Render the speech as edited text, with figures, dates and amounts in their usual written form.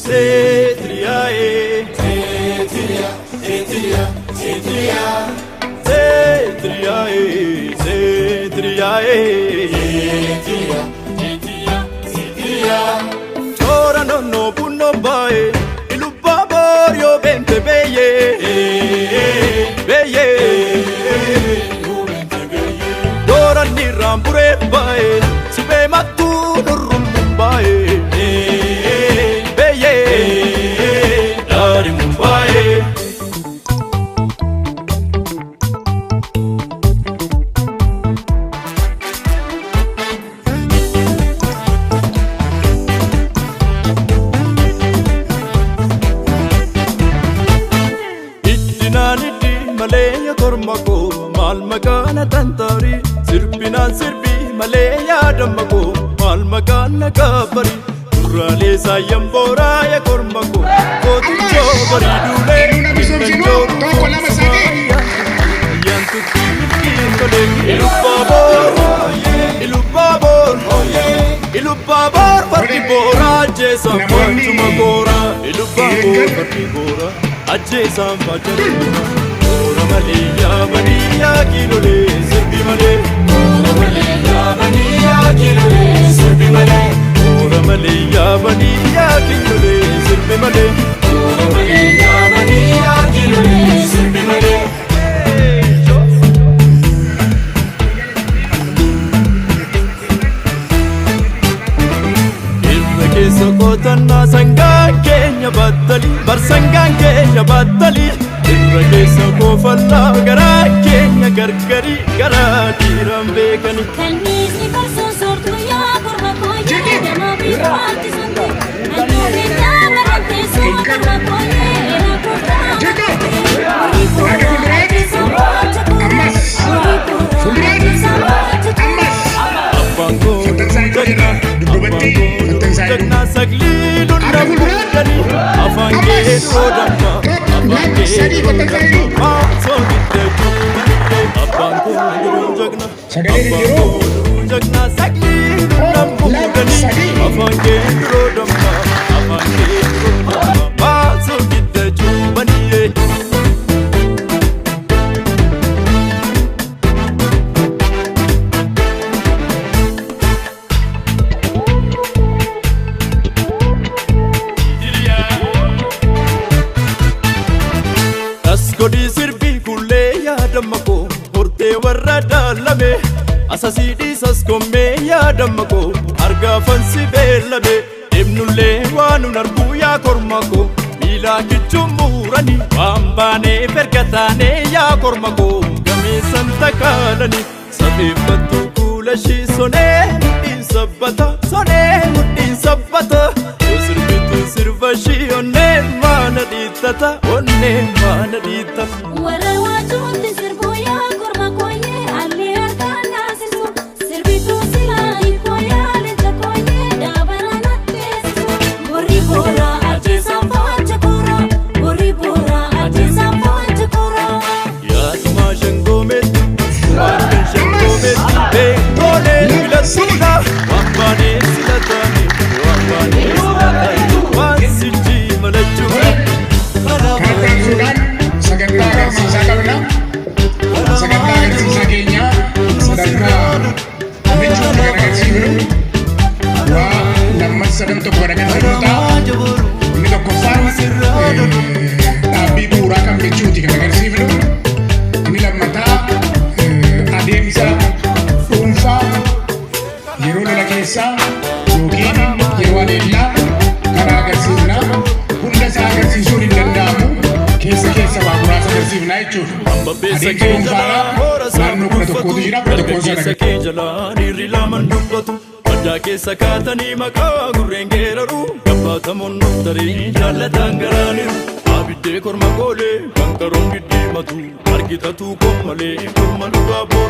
Seetiriyaaye. Seetiriyaa seetiriyaa seetiriyaa. Seetiriyaaye seetiriyaaye. Seetiriyaa seetiriyaa seetiriyaa. Toora nonno bunno baaye ilubba boor yoo beente beeye beeye. Toora nirraan buree baaye sibee mattuu nurrummun baaye beeye daarimun baaye. Iddinaan iddi malee yaa korma koo maal maqaana tantaari sirbinaan sirbi malee yaadamma koo maal maqaana kaabari duraalee saayyan booraa yaa korma koo kootichoo barii duulee Yeroo misoomsinu tokko lama sadii. Ayyaantutti milkiin tolee Ilubbaabor Ilubbaabor Ilubbaabor fardi booraa ajjeesaan Namoonni faachuma gooraa Ilubbaabor eeggan fardi booraa ajjeesaan faachuma gooraa Boora malee yaabanii yaa kiilolee sirbi malee Boora malee yaabanii yaa kiilolee sirbi malee Boora malee yaabanii yaa kiilolee sirbi malee Boora malee yaabanii yaa kiilolee sirbi malee. Irra keessa qotannaa sangaan keenya battalii bar sangaan keenya battalii irra keessa koofannaa garaa keenya gargarii garaa dhiiraan beekanii. Kanniisni barsoon soortuu yaa korma kooyee gama bifaatti suntu. Antuulee baranteessoo korma kooyee era kutaa. Horii bu'uura ajjeesaan baacha kuura. Ammas. Horii bu'uura Fuulduraatti. ajjeesaan baacha kuura. Ammas. Abbaan koo Fattansaa iddoo irraa dudduubatti fattansaa iddoo. jagnaa saglii Harka lunda fuulduraatti. fuudhanii afaan kee Ammas. dhoodamma Tokko afaan lama kee sadii fattansaa iddoo. dhoodamma maasoo giddee cuubanillee abbaan koo duruu jagna Sagaleen hin abbaan jiru. koo duruu jagna saglii lunda Tokko lama fuudhanii sadii. afaan kee dhoodamma afaan kee dhoodamma maasoo giddee cuubanillee. As godhi sirbii kullee yaadamma koo hortee warra daalame asasii dhiisas kommee yaadamma koo argaafan si beellame deemnullee waan nun arguu yaa korma koo miilaa kichuun muuranii waan baaneef erga taanee yaa korma koo gameessan takaalanii safeeffattuu kuula ishii sonee mudhiin sabbata sonee mudhiin sabbata yoo sirbitu sirba ishii onneen maana dhiittata onneen maana dhiittata. Warra waajuutti sirbuu yaa korma kooyee alli harkaan naasisu. Sirbituu silaa hiikoo yaa leenca kooyee daabara natteessisu. Horii bu'uura ajjeesaan baacha kuura. Horii bu'uura ajjeesaan baacha kuura. Yaasumaa shangoometti waan kan shangoometti beektoolee filattuudha waan baanee silataane waan baanee silataane waan sichi malachuudha. Kanatti aansuudhaan sagantaa agarsiisaa qabna. Sagantaa agarsiisaa keenya sadarkaa michuutti kan agarsiifnu waa lamman sadan tokko kan agarsiifnu ta'a. Inni tokkoffaan dhaabbii bu'uuraa kan michuuti kan agarsiifnu. Inni lammataa adeemsa dhuunfaa yeroo lola keessaa yookiin yeroo adeemsaa karaa agarsiifna. Hunda isaa agarsiisuun hin danda'amu. Keessa keessa waa muraasa agarsiifna jechuudha. Babbeessa Adeemsa kee jalaa dhuunfaadhaa hoora isaa naannoo 11tu jira. 11n sana Dargaggeessa kee jalaa dhiirri lamaan dubbatu Baddaa keessa kaatanii maqaa gurreen geeraru Gabbaatamoon noftarii jaallataan garaaniru Abiddee korma goolee kan karoon diddiimatu Argitatu koo malee korma dhugaa booratu